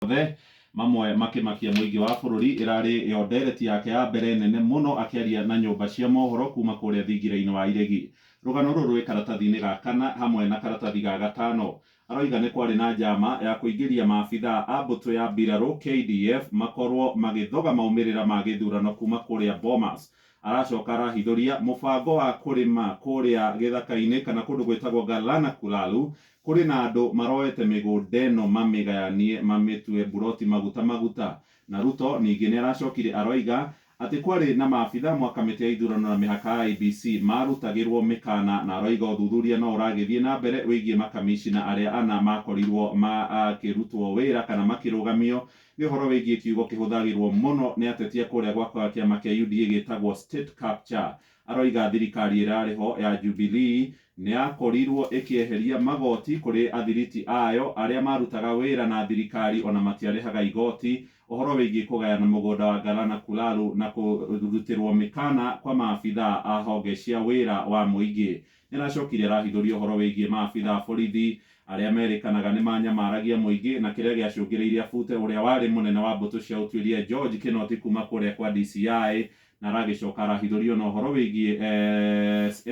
Othe mamwe makĩmakia mũingĩ wa bũrũri. Ĩrarĩ yo ndereti yake ya mbere nene mũno akĩaria na nyũmba cia mohoro kuma kũrĩa thingira-inĩ wa iregi. Rũgano rũrũ rwĩ karatathi-inĩ ga kana hamwe na karatathi ga gatano. Aroiga nĩ kwarĩ na njama ya kũingĩria maabithaa a mbũtũ ya mbirarũ KDF makorwo magĩthoga maumĩrĩra ma gĩthurano kuma kũrĩa Bomas. Aracoka arahithũria mũbango wa kũrĩma kũrĩa gĩthaka-inĩ kana kũndũ gwĩtagwo Galana Kulalu. Kũrĩ na andũ maroete mĩgũnda ĩno mamĩgayanie mamĩtue mburoti maguta maguta. Na Ruto ningĩ nĩaracokire aroiga atĩ kwarĩ na maabithaa mwa kamĩtĩ ya ithurano na mĩhaka IEBC marutagĩrwo mĩkana na aroiga ũthuthuria no ũragĩthiĩ na mbere wĩgiĩ makamishina arĩa ana makorirwo makĩrutwo wĩra kana makĩrũgamio. Nĩ ũhoro wĩgiĩ kiugo kĩhũthagĩrwo mũno nĩ ateti a kũrĩa gwa kĩama kĩa UDA gĩtagwo state capture. Aroiga thirikari ĩrarĩ ho ya Jubilee nĩyakorirwo ĩkĩeheria magoti kũrĩ athiriti ayo arĩa marutaga wĩra na thirikari ona matiarĩhaga igoti. Ũhoro wĩgiĩ kũgayana mũgũnda wa Galana Kulalu na kũrutĩrwo mĩkana kwa maabithaa a honge cia wĩra wa mũingĩ. Nĩaracokire arahithũria ũhoro wĩgiĩ maabithaa a borithi arĩa merĩkanaga nĩmanyamaragia mũingĩ na kĩrĩa gĩacũngĩrĩirie abute ũrĩa warĩ mũnene wa mbũtũ cia ũtuĩria George Kinoti kuma kũrĩa kwa DCI. Na aragĩcoka arahithũrio na ũhoro wĩgiĩ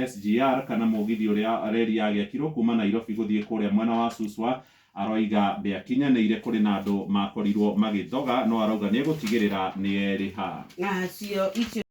SGR kana mũgithi ũrĩa reri yagĩakirwo kuma Nairobi gũthiĩ kũrĩa mwena wa Suswa. Aroiga ndĩakinyanĩire, kũrĩ na andũ makorirwo magĩthoga, no arauga nĩegũtigĩrĩra nĩerĩha. Nacio icio.